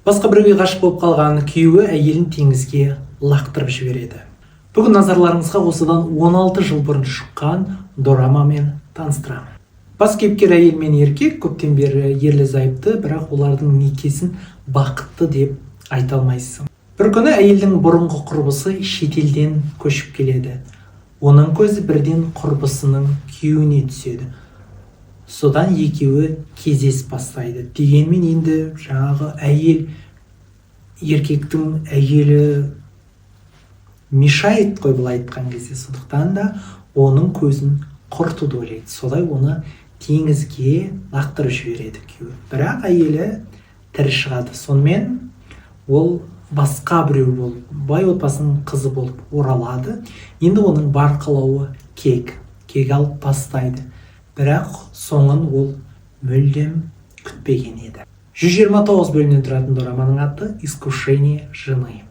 Басқа біреуге ғашық болып қалған күйеуі әйелін теңізге лақтырып жібереді. Бүгін назарларыңызға осыдан 16 жыл бұрын шыққан дорамамен таныстырамын. Бас кейіпкер әйел мен еркек көптен бері ерлі зайыпты, бірақ олардың некесін бақытты деп айта алмайсың. Бір күні әйелдің бұрынғы құрбысы шетелден көшіп келеді. Оның көзі бірден құрбысының күйеуіне түседі. Содан екеуі кездесіп бастайды. Дегенмен енді жаңағы әйел, еркектің әйелі мешает қой былай айтқан кезде, сондықтан да оның көзін құртуды ойлайды. Солай оны теңізге лақтырып жібереді күйеуі. Бірақ әйелі тірі шығады. Сонымен ол басқа біреу болып, бай отбасының қызы болып оралады. Енді оның бар қалауы кек. Кек алып бастайды. Бірақ соңын ол мүлдем күтпеген еді. 129 бөлімнен тұратын дораманың аты «Искушение жены».